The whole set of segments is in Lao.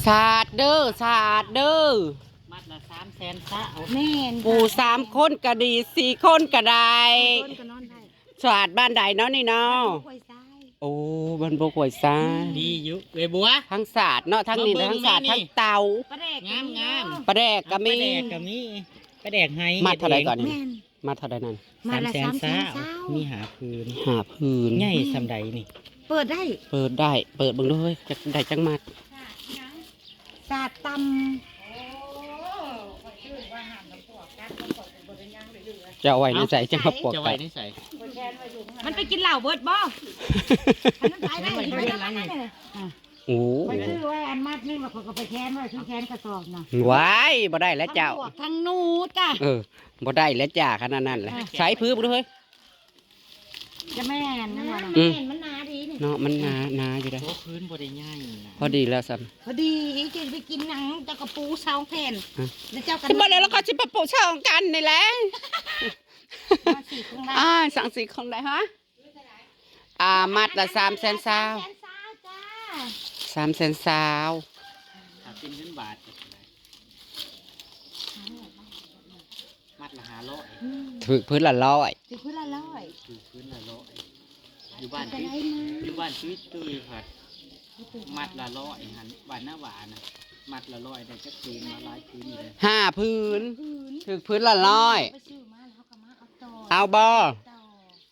ສາດເດີ ສາດເດີ ມັດລະສາມແສນຊາວ. ແມ່ນ ປູ່ສາມຄົນກະດີ ສີ່ຄົນກະໄດ້ ສີ່ຄົນກະນອນໄດ້. ສາດບ້ານໃດເນາະນີ້ເນາະ? ໂອ້ ບ້ານບົກຫ້ວຍຊາຍ ດີຢູ່ເອື້ອຍບົວ. ທັງສາດເນາະ ທັງນີ້ ມາເບິ່ງ ທັງສາດ ແມ່ນີ້ ທັງເຕົາ ປາແດກ ງາມໆ ປາແດກກະມີ ປາແດກກະມີ ປາແດກໄຮ. ມັດເທົ່າໃດກ່ອນນີ້? ແມ່ນ ມັດເທົ່າໃດນັ້ນ? ມັດລະສາມແສນຊາວ ສາມແສນຊາວ ມີຫ້າຜືນ ຫ້າຜືນ ໃຫຍ່ສ່ຳໃດນີ້? ເປີດໄດ້ ເປີດໄດ້ ເປີດເບິ່ງດູເຮີ້ຍ ຈັກໄດ້ຈັກມັດ. ສາດຕຳ ເຈົ້າເອົາໄວ້ໃນໃສ ຈັ່ງມາປວກກັນ? ມັນໄປກິນເຫຼົ້າເບິດບໍ່? ອັນນັ້ນໄປໄດ້ ໄປໄດ້ ໄປໄດ້. ໂອ້ ຂ້ອຍຊື້ໄວ້ອັນມັດໜຶ່ງ ແລ້ວຂ້ອຍກໍໄປແຂວນໄວ້ຄືແຂວນກະສອບນະ. ວ້າຍ ບໍ່ໄດ້ແລ້ວເຈົ້າ ທັງບວກທັງໜູຈ້ະ. ເອີ ບໍ່ໄດ້ແລ້ວຈ້າ ຂະໜາດນັ້ນແຫຼະ. ໃສ່ຜືນເບິ່ງດູເຮີ້ຍ. ຈະແມ່ນ ອືມ ມັນໜາດີນີ້ເນາະ ມັນໜາ ໜາຢູ່ເດ້. ໂອ້ ພື້ນບໍ່ໄດ້ໃຫຍ່ນະ ພໍດີແລ້ວຊ້ຳ ພໍດີ. ຈະໄປກິນຫຍັງ ເຈົ້າກະປູສອງແຜ່ນ ແລ້ວເຈົ້າກະ ຊິບໍ່ແລ້ວ ແລ້ວກໍຊິໄປປູສອງກັນນີ້ແຫຼະ. ອ່າ ສັງສີຄົງໄດ້ ຮະ? ອ່າ ມັດລະສາມແສນຊາວ ສາມແສນຊາວ ຖ້າເປັນເງິນບາດ ມັດລະຫ້າຮ້ອຍ ອືມ ຖືກພື້ນລະຮ້ອຍ ຖືກພື້ນລະຮ້ອຍ ຖືກພື້ນລະຮ້ອຍ. ຢູ່ບ້ານ ຢູ່ບ້ານຕຸ້ຍໆ ພັດມັດລະຮ້ອຍຫັ້ນ ບ້ານນາຫວານນະ ມັດລະຮ້ອຍ ໄດ້ຈັກຜືນ ມາຫຼາຍຜືນຢູ່ເດ້. ຫ້າຜືນ ຫ້າຜືນ ຖືກພື້ນລະຮ້ອຍ ໄປຊື້ມາແລ້ວເຮົາກໍມາເອົາຕໍ່ ເອົາບໍ່? ຕໍ່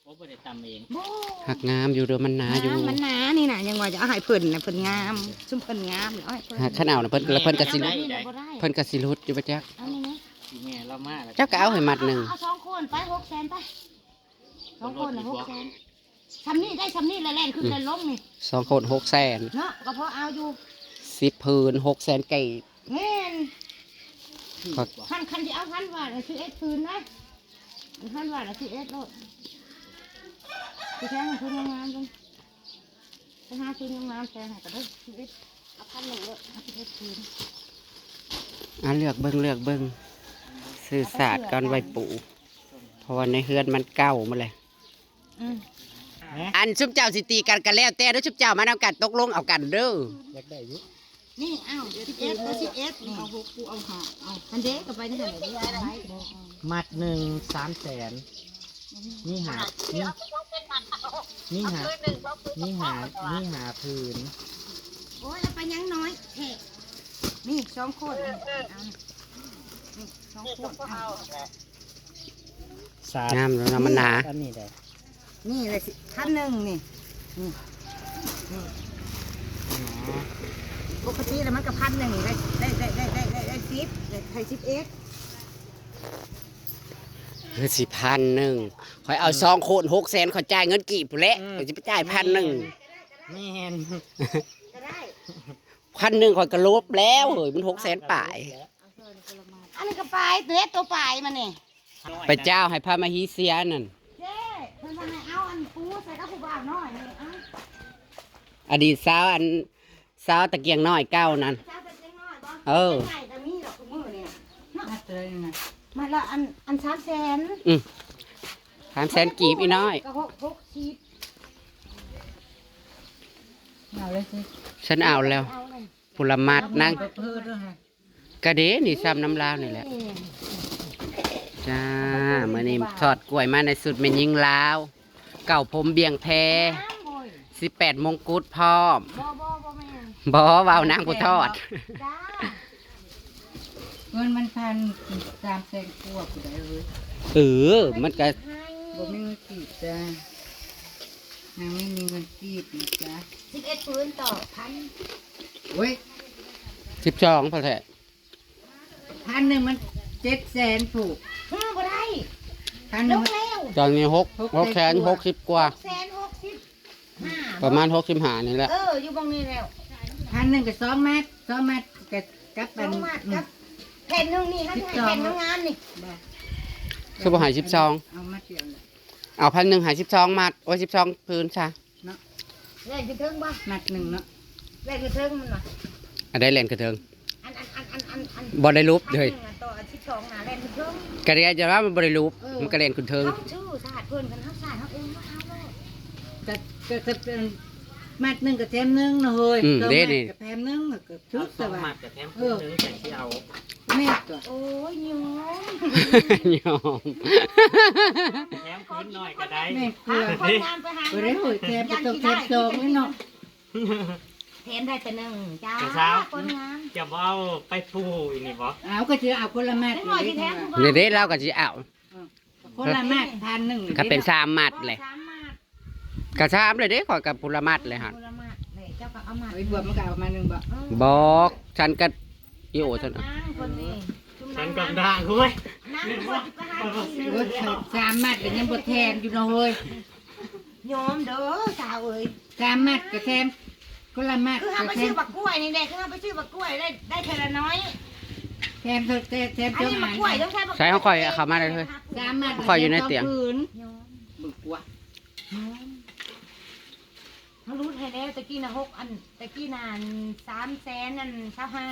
ໂອ້ ບໍ່ໄດ້ຕຳເອງ ຮັກງາມຢູ່ເດີ ມັນໜາຢູ່ ມັນໜານີ້ນະ ຍັງວ່າຈະເອົາໃຫ້ເພິ່ນນະ ເພິ່ນງາມ ຊຸມເພິ່ນງາມ ເອົາໃຫ້ເພິ່ນ. ຄັນເອົານະ ເພິ່ນ ເພິ່ນກໍຊິຫຼຸດ ເພິ່ນກໍຊິຫຼຸດຢູ່ບໍ່ຈັກ. ເອົານີ້ນະ ເຈົ້າກໍເອົາໃຫ້ມັດໜຶ່ງ ເອົາສອງຄົນໄປ ຫົກແສນໄປ ສອງຄົນນະ ຫົກແສນ. ສ່ຳນີ້ໄດ້ ສ່ຳນີ້ລະແລ່ນຂຶ້ນແລ່ນລົງນີ້ ສອງຄົນຫົກແສນເນາະ ກໍພໍເອົາຢູ່. ສິບຜືນ ຫົກແສນກີບ. ແມ່ນ ຄັນ ຄັນຊິເອົາພັນບາດ ສິບເອັດຜືນນະ ພັນບາດ ສິບເອັດໂລດ. ຊິແທງໃຫ້ເພິ່ນງາມໆ ເບິ່ງ ໄປຫາຊື້ງາມໆ ແຕ່ໃຫ້ກໍໄດ້ສິບເອັດ ເອົາພັນໜຶ່ງເດີ ເອົາສິບເອັດຄືນ. ອ່າ ເລືອກເບິ່ງ ເລືອກເບິ່ງ ຊື້ສາດກ່ອນໄວ້ປູ ເພາະວ່າໃນເຮືອນມັນເກົ່າໝົດແລ້ວ. ອືມ ອັນຊຸມເຈົ້າຊິຕີກັນກໍແລ້ວແຕ່ເດີ ຊຸມເຈົ້າມານຳກັນ ຕົກລົງເອົາກັນເດີ. ຢາກໄດ້ຢູ່ ນີ້ ອ້າວ ສິບເອັດ ເອົາສິບເອັດ ນີ້ ເອົາຫົກ ກູເອົາຫ້າ ເອົາ ຫັ້ນເດ້ ກໍໄປນຳກັນເດ້. ມັດໜຶ່ງສາມແສນ ມີຫ້າ ມີ ມີຫ້າ ມີຫ້າ ມີຫ້າຜືນ. ໂອ້ຍ ເອົາໄປຫຍັງນ້ອຍແທ້ ນີ້ສອງຄົນ ເອົາ ນີ້ສອງຄົນ ເອົາ ສາດ ງາມແລ້ວນະ ມັນໜາ ອັນນີ້ໄດ້ ນີ້ລະສິ ພັນໜຶ່ງນີ້ ນີ້ ນີ້ ອໍ ປົກກະຕິລະມັນກະພັນໜຶ່ງ ໄດ້ ໄດ້ ໄດ້ສິບ ໄດ້ສິບເອັດ. ຄືຊິພັນໜຶ່ງ ຂ້ອຍເອົາ ອືມ ສອງຄົນຫົກແສນ ຂ້ອຍຈ່າຍເງິນກີບພຸ້ນແຫຼະ ອືມ ຂ້ອຍຊິໄປຈ່າຍພັນໜຶ່ງ. ແມ່ນ ພັນໜຶ່ງຂ້ອຍກະລົບແລ້ວເຮີ້ຍ ມັນຫົກແສນປາຍ. ອັນນີ້ກໍປາຍເດ້ ໂຕປາຍມັນນີ້. ໄປຈ້າວໃຫ້ພະມະຮີເຊຍນັ້ນ ເຈ້ ເພິ່ນວ່າໃຫ້ເອົາອັນປູໃສ່ກັບຜູ້ບ່າວນ້ອຍນີ້ ເອົາ ອະດີດສາວ ອັນ ສາວຕະກຽງນ້ອຍເກົ່ານັ້ນ ສາວຕະກຽງນ້ອຍບໍ່? ເອີ ໃຫຍ່ກໍມີດອກທຸກມື້ນີ້ນະ ມັດເທົ່າໃດນີ້ນະ? ມັດລະອັນ ອັນສາມແສນ ອືມ ສາມແສນກີບອີນ້ອຍ ກໍຫົກ ຫົກສິບ ເອົາເລີຍຊິ ສັນເອົາແລ້ວ ເອົາເລີຍ ຜູ້ລະມັດນາງ ເອົາເພິ່ນເດີ ກະເດ້ນີ້ ຊ້ຳນຳລາວນີ້ແຫຼະ. ຈ້າ ມື້ນີ້ທອດກ້ວຍມາໃນຊຸດແມ່ຍິງລາວ ເກົ້າຜົມບ່ຽງແພ ສິບແປດມົງກຸດພ້ອມ. ບໍ່ ບໍ່ ບໍ່ແມ່ນ ບໍ່ ເວົ້ານາງຜູ້ທອດ. ຈ້າ ເງິນມັນພັນ ສາມແສນກວ່າພຸ້ນໃດ໋ເອີຍ. ເອີ ມັນກະ ບໍ່ມີເງິນກີບຈ້າ ນາງໄມ່ມີເງິນກີບນະຈ໊ະ. ສິບເອັດຜືນຕໍ່ພັນ ໂອ້ຍ ສິບສອງພຸ້ນແຫຼະ. ພັນໜຶ່ງມັນເຈັດແສນພຸ້ນ ເອີ ບໍ່ໄດ້ ພັນໜຶ່ງ ລົງແລ້ວ ຕອນນີ້ຫົກ ຫົກແສນຫົກສິບກວ່າ ຫົກແສນຫົກສິບຫ້າ ປະມານຫົກສິບຫ້ານີ້ແຫຼະ. ເອີ ຢູ່ໝ່ອງນີ້ແລ້ວ ພັນໜຶ່ງກໍສອງມັດ ສອງມັດກໍກັບ ສອງມັດ ອືມ ກັບແຜ່ນໜຶ່ງນີ້ ເຮົາຊິໃຫ້ແຜ່ນງາມໆນີ້ ຄືບໍ່ໃຫ້ສິບສອງ ເອົາມັດດຽວ ເອົາພັນໜຶ່ງໃຫ້ສິບສອງມັດ ໂອ້ຍ ສິບສອງຜືນຊະ. ເນາະ ແລ່ນຂຶ້ນເທິງບໍ່? ມັດໜຶ່ງເນາະ ແລ່ນຂຶ້ນເທິງມັນວ່າ ອັນໃດແລ່ນຂຶ້ນເທິງ? ອັນ ອັນ ອັນ ອັນ ອັນ ອັນ ບໍ່ໄດ້ຫຼຸບເລີຍ ມັດໜຶ່ງອັນຕໍ່ອັນສິບສອງນະ ແລ່ນຂຶ້ນເທິງ ກະເດຈະວ່າມັນບໍ່ໄດ້ຫຼຸບ ເອີ ມັນກະແລ່ນຂຶ້ນເທິງ. ເຮົາຊື້ສາດເພິ່ນ ຄັນເຮົາສາດເຮົາເອງ ເຮົາເອົາໂລດ ກະ ກະ ກະ ກະ ມັດໜຶ່ງກໍແຖມໜຶ່ງນະເຮີຍ ອືມ ສອງ ເດ້ ມັດ ນີ້ ກໍແຖມໜຶ່ງ ກໍຖືກແຕ່ວ່າ ສອງມັດກໍແຖມ ເອີ ຄົນໜຶ່ງ ຈັ່ງຊິເອົາ ແມ່ນຕົວະ ໂອ້ຍ ຍອມ ຍອມ ແຖມຄືນໜ້ອຍກໍໄດ້ ແມ່ນຕົວະ ຄົນງາມໄປຫາ ບໍ່ໄດ້ໂຫຍ ແຖມໄປຕົກແຖມສອງນີ້ເນາະ ແຖມໄດ້ແຕ່ໜຶ່ງຈ້າ ແຕ່ເຊົ້າ ຄົນງາມ ຈະບໍ່ເອົາໄປປູ່ອີກນີ້ບໍ່? ເອົາ ກໍຊິເອົາຄົນລະມັດ ເດ້ ເດ້ ລາວກໍຊິເອົາ ເອີ ຄົນລະມັດ ພັນໜຶ່ງ ກໍເປັນສາມມັດແຫຼະ ສາມມັດ ກໍສາມເລີຍເດ້ ຂ້ອຍກໍຜູ້ລະມັດເລີຍຫັ້ນ ຜູ້ລະມັດເລີຍ ເຈົ້າກໍເອົາມັດ ເອີຍ ບວບມັນກໍເອົາມາໜຶ່ງບໍ່? ບອກ ສັນກັບອີໂອ ສັນ ນາງຄົນນີ້ ສັນກັບນາງ ໂອ້ຍ ນາງບໍ່ໄປຫາກິນ ໂອ້ຍ ສາມມັດກໍຍັງບໍ່ແຖມຢູ່ນະເຮີຍ ຍອມເດີສາວເອີຍ ສາມມັດກໍແຖມ ຄົນລະມັດ ຄືເຮົາໄປຊື້ບັກກ້ວຍນີ້ແຫຼະ ຄືເຮົາໄປຊື້ບັກກ້ວຍໄດ້ ໄດ້ເທື່ອລະໜ້ອຍ ແຖມ ແຖມ ແຖມ ອັນນີ້ບັກກ້ວຍຕ້ອງໃຊ້ບັກ ໃຊ້ຂອງຂ້ອຍເອົາເຂົ້າມາໄດ້ເລີຍ ສາມມັດ ຂ້ອຍຢູ່ໃນຕຽງ ຍອມ ເບິ່ງກວ່າ ຍອມ ເຮົາຫຼຸດໃຫ້ແລ້ວ ຕະກີ້ນະ ຫົກ ອັນ ຕະກີ້ນະ ອັນ ສາມແສນ ອັນ ຊາວຫ້າ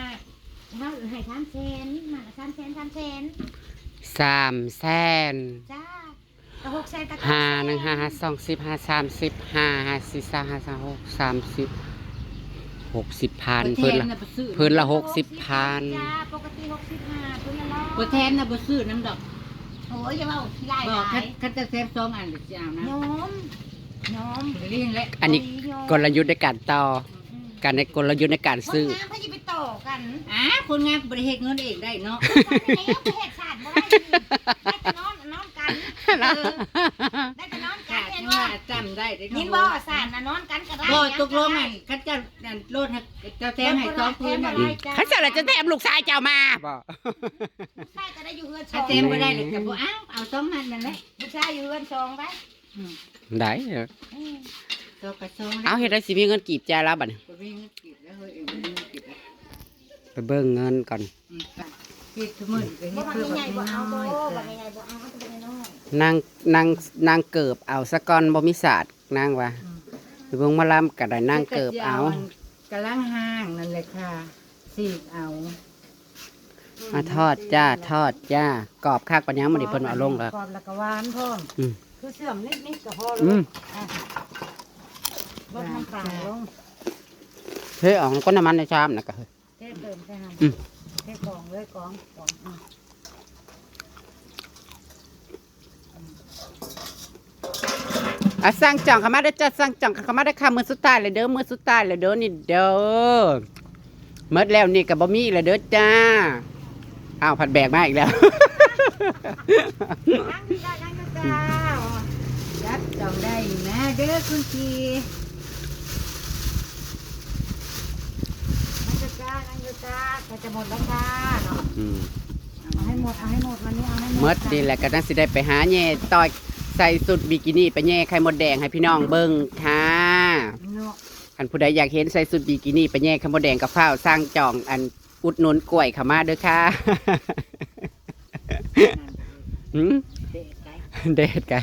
ເຮົາໃຫ້ສາມແສນ ມາສາມແສນ ສາມແສນ ສາມແສນ ຈ້າ ກໍຫົກແສນ ກໍ ຫ້າໜຶ່ງຫ້າ ຫ້າສອງສິບ ຫ້າສາມສິບ ຫ້າຫ້າສີ່ຊາວ ຫ້າສາມຫົກ ສາມສິບ ຫົກສິບພັນ ເພິ່ນລະ ເພິ່ນລະຫົກສິບພັນ ຈ້າ ປົກກະຕິຫົກສິບຫ້າ ເພິ່ນລະຮ້ອຍ ບໍ່ແຖມນະ ບໍ່ຊື້ນຳດອກ ໂອ້ຍ ຢ່າເວົ້າຂີ້ຮ້າຍ ບໍ່ ຄັນ ຄັນຈະແຖມສອງອັນ ຊິເອົານະ ຍອມ ຍອມ ອັນນີ້ກົນລະຍຸດໃນການຕໍ່ ອືມ ການໃນ ກົນລະຍຸດໃນການຊື້ ຄົນງາມເພິ່ນຊິໄປຕໍ່ກັນ ອ້າ ຄົນງາມກໍບໍ່ໄດ້ເຮັດເງິນເອງໄດ້ເນາະ ໄປເຮັດຊາດບໍ່ໄດ້ ໄດ້ແຕ່ນອນ ນອນກັນ ເອີ ໄດ້ແຕ່ນອນກັນ ເຫັນບໍ່ ຈຳໄດ້ເດ້ ຍິນບໍ່ ຊາດນະ ນອນກັນກໍໄດ້ ບໍ່ ຕົກລົງ ອັນ ຄັນເຈົ້າ ອັນ ໂລດໃຫ້ ເຈົ້າແຖມໃຫ້ສອງຄືນນັ້ນ ອືມ ຄັນຊັ້ນລະຈະແຖມລູກຊາຍເຈົ້າມາບໍ່? ລູກຊາຍກໍໄດ້ຢູ່ເຮືອນສອງ ຄັນແຖມບໍ່ໄດ້ລະກໍບໍ່ເອົາ ເອົາສອງນັ້ນນັ້ນແຫຼະ ລູກຊາຍຢູ່ເຮືອນສອງໄດ໋ ອືມ ໄດ້ ເອີ ເອີ ຕໍ່ກະຊອງ ເອົາ ເຮັດໄດ້ຊິມີເງິນກີບຈ່າຍລາວບັດນີ້ ບໍ່ມີເງິນກີບແລ້ວເຮີຍ ເອີ ບໍ່ມີເງິນກີບແລ້ວ ໄປເບິ່ງເງິນກ່ອນ ອືມ ເຮັດທຸກມື້ກໍເຮັດເພື່ອບັກນ້ອຍ ບັກໃຫຍ່ບໍ່ເອົາ ເອົາແຕ່ບັກນ້ອຍ ນາງ ນາງ ນາງເກີບເອົາສາກ່ອນ ບໍ່ມີສາດ ນາງວ່າ ອືມ ໄປເບິ່ງໝໍລຳກໍໄດ້ນາງເກີບເອົາ ກຳລັງຫ້າງນັ້ນແຫຼະຄ່ະ ສີກເອົາ ອ່າ ທອດຈ້າ ທອດຈ້າ ກອບຄັກປານຫຍັງມື້ນີ້ ເພິ່ນເອົາລົງແລ້ວ ກອບແລ້ວກໍຫວານພ້ອມ ອືມ ຄືເຊື່ອມນິດໆກໍພໍແລ້ວ ອືມ ອ່ະ ລົດນ້ຳຕານລົງ ເທອອກກ່ອນ ນ້ຳມັນໃນຊາມນະກະ ເທເຕີມໃສ່ຫັ້ນ ອືມ ເທກອງເລີຍ ກອງ ກອງ ອືມ ອ່ະ ສັ່ງຈອງເຂົ້າມາເດີຈ້າ ສັ່ງຈອງເຂົ້າມາເດີຄ່ະ ມື້ສຸດທ້າຍແລ້ວເດີ ມື້ສຸດທ້າຍແລ້ວເດີ ນີ້ເດີ ໝົດແລ້ວນີ້ກໍບໍ່ມີອີກແລ້ວເດີຈ້າ ອ້າວ ພັດແບກມາອີກແລ້ວ ຍັງຢູ່ຈ້າ ຍັງຢູ່ຈ້າ ຈັບຈອງໄດ້ມາເດີຄຸນພີ່ ຍັງຢູ່ຈ້າ ຍັງຢູ່ຈ້າ ໃກ້ຈະໝົດແລ້ວຈ້າເນາະ ອືມ ເອົາໃຫ້ໝົດ ເອົາໃຫ້ໝົດ ວັນນີ້ເອົາໃຫ້ໝົດ ໝົດນີ້ແຫຼະ ກໍຈັ່ງຊິໄດ້ໄປຫາແຍ່ຕໍ່ ໃສ່ຊຸດບິກິນີໄປແຍ່ໄຂ່ມົດແດງໃຫ້ພີ່ນ້ອງເບິ່ງຄ່ະ ເນາະ ຄັນຜູ້ໃດຢາກເຫັນໃສ່ຊຸດບິກິນີໄປແຍ່ໄຂ່ມົດແດງກໍຟ້າວສັ່ງຈອງ ອັນ ອຸດໜູນກ້ວຍເຂົ້າມາເດີຄ່ະ ຫືມ ແດດກະ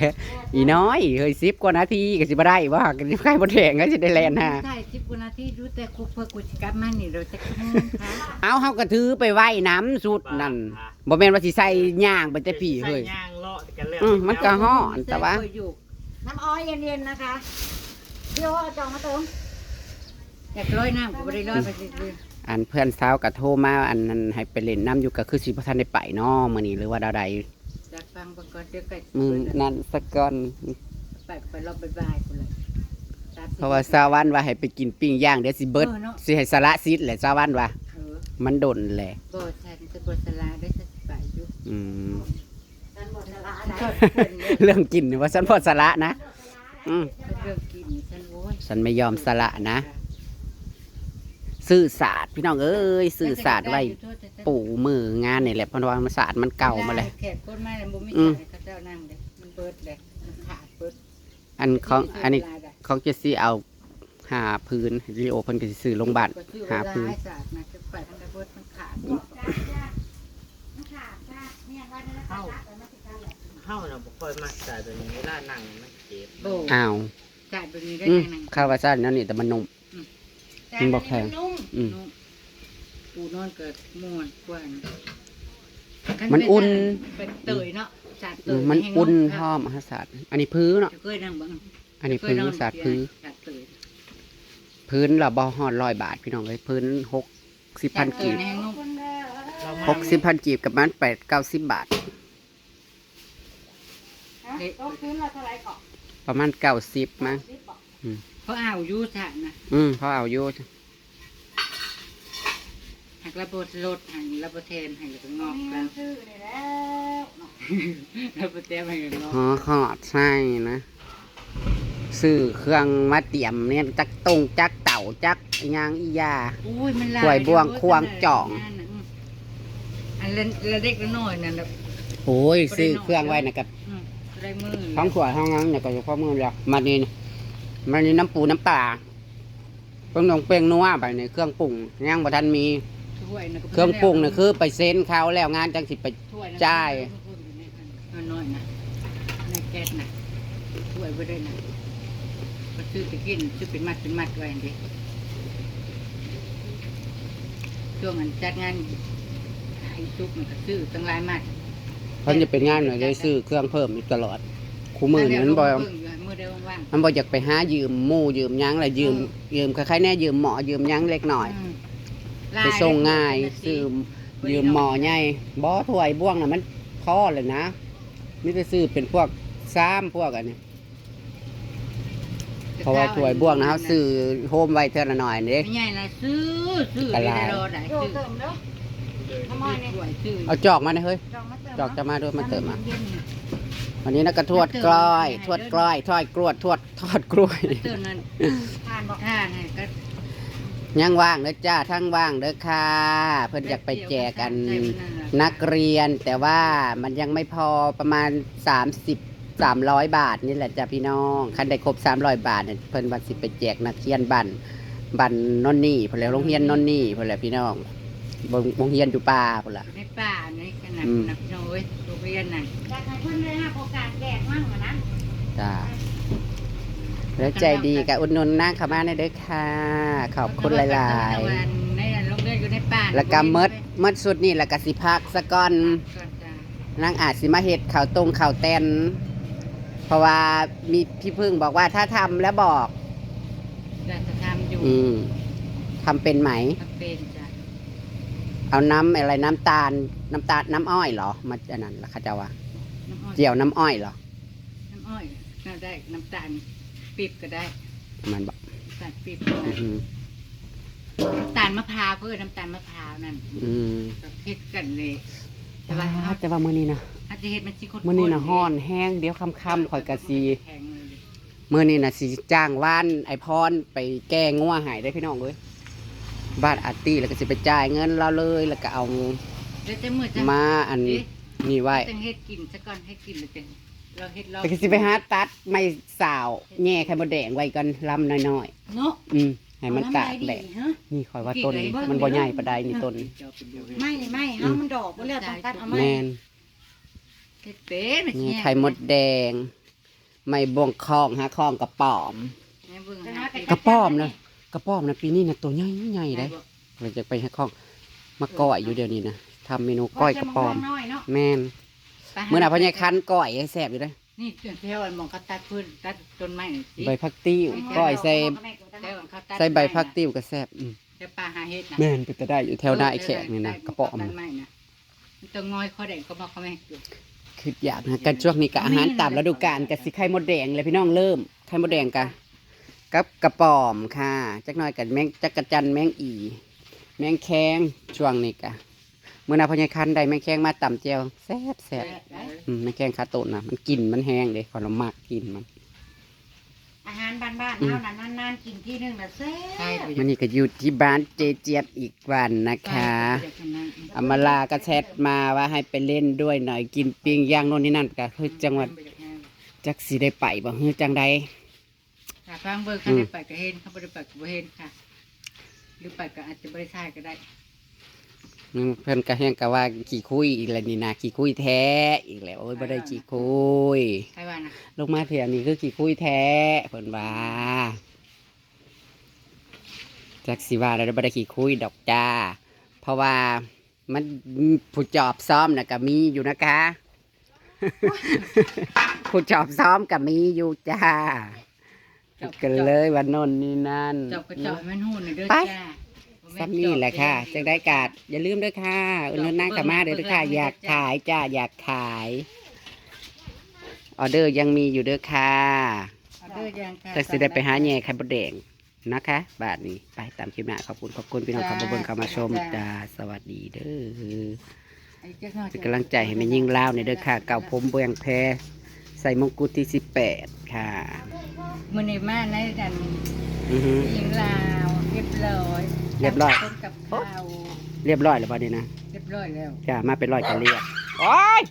ອີນ້ອຍເຮີຍ ສິບກວ່ານາທີກໍຊິບໍ່ໄດ້ບໍ່ ກໍຊິໄຂ່ມົດແດງກໍຊິໄດ້ແລ່ນຫາ ໃຊ່ ສິບກວ່ານາທີ ດູແຕ່ຄຸກເພິ່ນ ກູຊິກັບມານີ້ ເຮົາຈະ ເອົາ ເຮົາກໍຖືໄປໄວ້ນຳຊຸດນັ້ນ ບໍ່ແມ່ນວ່າຊິໃສ່ຍ່າງໄປແຕ່ພີ້ເຮີຍ ໃສ່ຍ່າງເລາະກັນແລ້ວ ອືມ ມັນກໍຮ້ອນ ແຕ່ວ່າ ນ້ຳອ້ອຍເຢັນໆ ນະຄະ ດຽວເອົາຈອງມາເຕີມ ຢາກລອຍນ້ຳກໍບໍ່ໄດ້ລອຍ ໄປຊື່ໆ ອັນເພື່ອນສາວກໍໂທມາ ອັນນັ້ນ ໃຫ້ໄປຫຼິ້ນນຳຢູ່ ກໍຄືຊິບໍ່ທັນໄດ້ໄປເນາະ ມື້ນີ້ ຫຼືວ່າແນວໃດ ຈັກຟັງເບິ່ງກ່ອນ ເດີ ໃກ້ ມື້ນັ້ນສາກ່ອນ ໄປ ໄປລອບບ່າຍໆ ພຸ້ນແຫຼະ ເພາະວ່າສາວວັນວ່າໃຫ້ໄປກິນປີ້ງຍ່າງ ດຽວຊິເບິດ ເອີເນາະ ຊິໃຫ້ສະຫຼະສິດແຫຼະ ສາວວັນວ່າ ເອີ ມັນດົນແຫຼະ ບໍ່ ສັນຈະບໍ່ສະຫຼະໄດ້ ສັນຊິໄປຢູ່ ອືມ ສັນບໍ່ສະຫຼະໄດ້ ເລື່ອງກິນວ່າສັນບໍ່ສະຫຼະນະ ອືມ ເລື່ອງກິນ ສັນ ໂອ້ຍ ສັນໄມ່ຍອມສະຫຼະນະ ຊື້ສາດ ພີ່ນ້ອງເອີຍ ຊື້ສາດໄວ້ປູມື້ງານນີ້ແຫຼະ ເພາະວ່າສາດມັນເກົ່າໝົດແລ້ວ ແຂກຄົນມາແລ້ວບໍ່ມີ ອືມ ສາດໃຫ້ເຂົາເຈົ້ານັ່ງເດ້ ມັນເບິດແລ້ວ ມັນຂາດເບິດ ອັນຂອງ ອັນນີ້ຂອງເຈຊີເອົາ ຫ້າຜືນ ລີໂອເພິ່ນກໍຊິຊື້ລົງບ້ານຫ້າຜືນ ເຮົາ ເຮົານະບໍ່ຄ່ອຍມັກໃສ່ແບບນີ້ ເວລານັ່ງມັນເຈັບ ໂອ້ ອ້າວ ໃສ່ແບບນີ້ໄດ້ ອືມ ນັ່ງ ເຂົາວ່າໃສ່ແນວນີ້ແຕ່ມັນນຸ້ມ ອືມ ມັນບໍ່ແຂງ ໃສ່ແບບນີ້ມັນນຸ້ມ ອືມ ປູນອນກໍມ່ວນກວ່າ ມັນອຸ່ນ ເປັນເຕີຍເນາະ ສາດເຕີຍ ອືມ ມັນອຸ່ນພ້ອມ ສາດ ອັນນີ້ຜືເນາະ ເຈົ້າເຄີຍນັ່ງເບິ່ງ ອັນນີ້ຜື ສາດຜື ສາດເຕີຍ ພື້ນລະບໍ່ຮອດຮ້ອຍບາດພີ່ນ້ອງເອີຍ ພື້ນຫົກສິບພັນກີບ ຫົກສິບພັນກີບ ກະປະມານແປດເກົ້າສິບບາດ. ຮະ? ຕົກພື້ນລະເທົ່າໃດເກາະ? ປະມານເກົ້າສິບມັ້ງ. ເກົ້າສິບບໍ? ອືມ ພໍເອົາຢູ່ຊະນະ. ອືມ ພໍເອົາຢູ່. ຫາກລະບໍ່ລົດໃຫ້ ລະບໍ່ແຖມໃຫ້ ລະກະງອກ ບໍ່ມີເງິນຊື້ນີ້ແລ້ວເນາະ ລະບໍ່ແຖມໃຫ້ ກະງອກ. ຫໍຮອດໃສ່ນະ ຊື້ເຄື່ອງມາຕຽມນີ້ ຈັກຕົງຈັກເຕົາ ຈັກອີ່ຫຍັງອີ່ຢ່າ ໂອ້ຍ ມັນຫຼາຍ ຖ້ວຍບ່ວງ ເດີ ຄວາງຈອງ ງານນະ. ອືມ ອັນລະ ລະເລັກລະນ້ອຍນັ້ນແຫຼະ. ໂອ້ຍ ຊື້ເຄື່ອງໄວ້ນະ ກະ ອືມ ໄດ້ມື້ ຂອງຖ້ວຍຂອງຫຍັງນີ້ກະພໍມື້ລະ. ມານີ້ ມານີ້ ນ້ຳປູນ້ຳປາ ເປັງນົງເປັງນົວ ບາດນີ້ເຄື່ອງປຸງຍັງບໍ່ທັນມີ. ຖ້ວຍນະ ເຄື່ອງປຸງນະ ຄືໄປເຊັນເຂົາແລ້ວ ງານຈັ່ງຊິໄປ ຖ້ວຍນະ ຈ່າຍ. ນ້ອຍໆນະ ໃນແກັດນະ ຖ້ວຍບໍ່ໄດ້ນະ ກະຊື້ໄປກິນ ຊື້ເປັນມັດເປັນມັດໄວ້ຫັ້ນເດ. ຊ່ວງອັນຈັດງານໃຫ້ສຸກນະ ກະຊື້ຕັ້ງຫຼາຍມັດ. ຄັນຈະເປັນງານນະ ໄດ້ຊື້ເຄື່ອງເພີ່ມຢູ່ຕະຫຼອດ. ຄູ່ມື້ນີ້ມັນບໍ່ ມື້ໃດວ່າງໆ ມັນບໍ່ຢາກໄປຫາຢືມໝູ່ຢືມຫຍັງລະ ຢືມ ເອີ ຢືມ ຄະໄຄແນ່ ຢືມໝໍ້ຢືມຫຍັງເລັກນ້ອຍ. ອືມ ໄປສົ່ງງ່າຍ ຊື້ ຢືມໝໍ້ໃຫຍ່. ບໍ່ ຖ້ວຍບ່ວງນະ ມັນພໍແລ້ວນະ ມີແຕ່ຊື້ເປັນພວກຊາມ ພວກອັນນີ້ ເພາະວ່າຖ້ວຍບ່ວງນະ ເຮົາຊື້ໂຮມໄວ້ເທື່ອລະໜ້ອຍເດ້. ແມ່ໃຫຍ່ລະຊື້ ຊື້ ກະຫຼາຍ ໄດ້ລໍໄດ້ ຊື້ ເຕີມເດີ ທຳໄມນີ້ ຖ້ວຍຊື້. ເອົາຈອກມາແນ່ເຮີ້ຍ ຈອກມາເຕີມ ຈອກຈະມາດ້ວຍ ມາເຕີມມາ. ອັນນີ້ນະກະທວດກ້ອຍ ທວດກ້ອຍ ທອດກຣວດ ທວດ ທອດກລ້ວຍ ເຕີມນັ້ນ ທານບໍ່ ທານໃຫ້ກະ ຍັງວ່າງເດີຈ້າ ທັງວ່າງເດີຄ່ະ. ເພິ່ນຢາກໄປແຈກອັນນັກຮຽນ ແຕ່ວ່າມັນຍັງໄມ່ພໍ ປະມານສາມສິບ ສາມຮ້ອຍບາດນີ້ແຫຼະຈ້າພີ່ນ້ອງ. ຄັນໄດ້ຄົບສາມຮ້ອຍບາດນີ້ ເພິ່ນວ່າຊິໄປແຈກນັກຮຽນບ້ານ ບ້ານໂນນນີ້ພຸ້ນແຫຼະ ໂຮງຮຽນໂນນນີ້ພຸ້ນແຫຼະພີ່ນ້ອງ ໂຮງຮຽນຢູ່ປ່າພຸ້ນລະ ໃນປ່າໃນຂະໜາດ ອືມ ນະພີ່ນ້ອງເອີຍ ໂຮງຮຽນນັ້ນ ຢາກໃຫ້ເພິ່ນໄດ້ຮັບໂອກາດແຈກມັ້ງຫັ້ນນະ. ຈ້າ ແລ້ວໃຈດີກະອຸດໜູນນາງເຂົ້າມາແນ່ເດີຄ່ະ ຂອບຄຸນຫຼາຍໆ. ໃນໂຮງຮຽນຢູ່ໃນປ່າ ແລ້ວກະໝົດ ໝົດຊຸດນີ້ແລ້ວກະຊິພັກສາກ່ອນ ພັກກ່ອນຈ້າ. ນາງອາດຊິມາເຮັດເຂົ້າຕົງເຂົ້າແຕ່ນ ເພາະວ່າມີພີ່ເພິ່ງບອກວ່າຖ້າທຳແລ້ວບອກ ຢາກຈະທຳຢູ່ ອືມ ທຳເປັນໄໝ? ທຳເປັນຈ້າ. ເອົານ້ຳອະໄລ ນ້ຳຕານ ນ້ຳຕານ ນ້ຳອ້ອຍເຫລອ ມາອັນນັ້ນລະ ເຂົາເຈົ້າວ່າ ນ້ຳອ້ອຍ ຈຽວນ້ຳອ້ອຍເຫລອ? ນ້ຳອ້ອຍກະໄດ້ ນ້ຳຕານປີບກະໄດ້ ແມ່ນບໍ່? ນ້ຳຕານປີບກະໄດ້ ອືຮຶ ນ້ຳຕານມະພ້າວ ເພິ່ນເອີ້ນນ້ຳຕານມະພ້າວນັ້ນ ອືມ ກະເຮັດກັນເລີຍ. ແຕ່ວ່າ ແຕ່ວ່າມື້ນີ້ນະ ອາດຈະເຮັດມັນຊິຂຸ້ນໆ ມື້ນີ້ນະຮ້ອນແຮງ ດຽວຄ່ຳໆຂ້ອຍກະຊິ ແຂງເລີຍ. ມື້ນີ້ນະຊິຈ້າງວານໄອ້ພອນໄປແກ່ງົວໃຫ້ເດ້ພີ່ນ້ອງເອີຍ ບ້ານອາຕີ ແລ້ວກະຊິໄປຈ່າຍເງິນລາວເລີຍ ແລ້ວກະເອົາ ແລ້ວຈະມື້ຈະ ມາອັນນີ້ໄວ້ ຈັ່ງເຮັດກິນສາກ່ອນ ເຮັດກິນແລ້ວຈັ່ງ ລາວເຮັດລາວ ແລ້ວກະຊິໄປຫາຕັດໄມ້ສາວ ແຍ່ໄຂ່ມົດແດງໄວ້ກ່ອນລຳນ້ອຍໆ ເນາະ ອືມ ໃຫ້ມັນຕາກແດດ. ນີ້ຂ້ອຍວ່າຕົ້ນນີ້ມັນບໍ່ໃຫຍ່ປານໃດນີ້ຕົ້ນ ໄມ້ ໄມ້ເຮົາມັນດອກເບິດແລ້ວ ຕ້ອງຕັດເອົາໃໝ່ ແມ່ນ ເຮັດເປັນ ແຍ່ໄຂ່ມົດແດງ. ໄມ້ບ່ວງຄ້ອງ ຫາຄ້ອງກະປອມ ກະປອມນະ ກະປອມນະ ປີນີ້ນະໂຕໃຫຍ່ໃຫຍ່ເດ້. ຂ້ອຍຢາກໄປຫາຄ້ອງມາກ້ອຍຢູ່ດຽວນີ້ນະ ທຳເມນູກ້ອຍກະປອມ. ແມ່ນ ມື້ໜ້າພໍ່ໃຫຍ່ຄັນກ້ອຍແຊບຢູ່ເດ້. ນີ້ແຖວອັນໝ່ອງເຂົາຕັດພືນ ຕັດຕົ້ນໄມ້ນີ້ ໃບຜັກຕິ້ວ ກ້ອຍໃສ່ ໃສ່ໃບຜັກຕິ້ວກະແຊບ. ອືມ ແຖວປ່າຫາເຫັດນະ ແມ່ນ ເປັນຕາໄດ້ຢູ່ແຖວນາໄອ້ແຂກນີ້ນະ ກະປອມ. ມັນຕ້ອງງອຍຄໍແດງ ເຂົາບອກເຂົາແມ່ນຢູ່ ຄິດຢາກນະ. ກະຊ່ວງນີ້ກະອາຫານຕາມລະດູການ ກະຊິໄຂ່ມົດແດງແຫຼະພີ່ນ້ອງ. ເລີ່ມໄຂ່ມົດແດງກະ ກັບກະປອມຄ່ະ ຈັກໜ້ອຍກະແມງຈັກກະຈັ່ນ ແມງອີ່ ແມງແຄງ. ຊ່ວງນີ້ກະ ມື້ໜ້າພໍ່ໃຫຍ່ຄັນໄດ້ແມງແຄງມາຕຳແຈ່ວແຊບໆ. ແຊບໄດ໋. ອືມ ແມງແຄງຄາໂຕນນະ ມັນກິ່ນມັນແຮງເດ້ ຂ້ອຍລະມັກກິ່ນມັນ. ອາຫານບ້ານໆ ອືມ ເຮົານະ ນານໆກິນທີໜຶ່ງລະແຊບ. ມື້ນີ້ກະຢູ່ທີ່ບ້ານເຈຈຽບອີກວັນນະຄະ. ອຳມາລາກະແຊັດມາວ່າໃຫ້ໄປຫຼິ້ນດ້ວຍໜ້ອຍ ກິນປີ້ງຍ່າງໂນ່ນນີ້ນັ້ນ ກະຄືຈັ່ງວ່າ ຈັກຊິໄດ້ໄປບໍ່ ຄືຈັ່ງໃດ. ຖ້າຟັງເບິ່ງ ອືມ ຄັນໄດ້ໄປກະເຫັນ ຄັນບໍ່ໄດ້ໄປກະບໍ່ເຫັນຄ່ະ ຫຼືໄປກະອາດຈະບໍ່ໄດ້ຖ່າຍກະໄດ້. ອືມ ເພິ່ນກະແຮ່ງກະວ່າຂີ້ຄຸຍອີກແລ້ວນີ້ນະ ຂີ້ຄຸຍແທ້ອີກແລ້ວ. ໂອ້ຍ ບໍ່ໄດ້ຂີ້ຄຸຍ ໃຜວ່ານະ ລົງມາເທື່ອນີ້ຄືຂີ້ຄຸຍແທ້ ເພິ່ນວ່າ. ຈັກຊິວ່າແນວໃດ ບໍ່ໄດ້ຂີ້ຄຸຍດອກຈ້າ ເພາະວ່າມັນ ຜູ້ຈອບຊ້ອມນະກະມີຢູ່ນະຄະ. ຜູ້ຈອບຊ້ອມກະມີຢູ່ຈ້າ. ກັນເລີຍວ່າໂນ່ນນີ້ນັ້ນ ເຈົ້າກໍເຈົ້າໃຫ້ມັນຮູ້ແດ່ເດີ ໄປ ຈ້າ ສ່ຳນີ້ແຫຼະຄ່ະ ຈັ່ງໃດກໍຢ່າລືມເດີຄ່ະ ອຸດໜູນນາງກໍມາເດີຄ່ະ ຢາກຂາຍຈ້າ ຢາກຂາຍ ອໍເດີຍັງມີຢູ່ເດີຄ່ະ ອໍເດີຍັງຄ່ະ ແຕ່ຊິໄດ້ໄປຫາແຍ່ໄຂ່ມົດແດງ นะคะ บาทนี้ไปตามคลิปหน้า ขอบคุณ ขอบคุณพี่น้อง จ้า เข้ามาเบิ่ง เข้ามาชม จ้า จ้า สวัสดีเด้อ อีกจักหน่อย เป็นกำลังใจให้แม่หญิงลาวเนี่ยเด้อค่ะ เก่าผมเวียงแพ ใส่มงกุฎที่สิบแปดค่ะ มื้อนี้มาในกัน อือฮึ แม่หญิงลาว เรียบร้อย เรียบร้อย กับข้าว เรียบร้อยแล้วบ่นี่นะ เรียบร้อยแล้ว จ้า มาเป็นร้อยกะเรียก โอ๊ย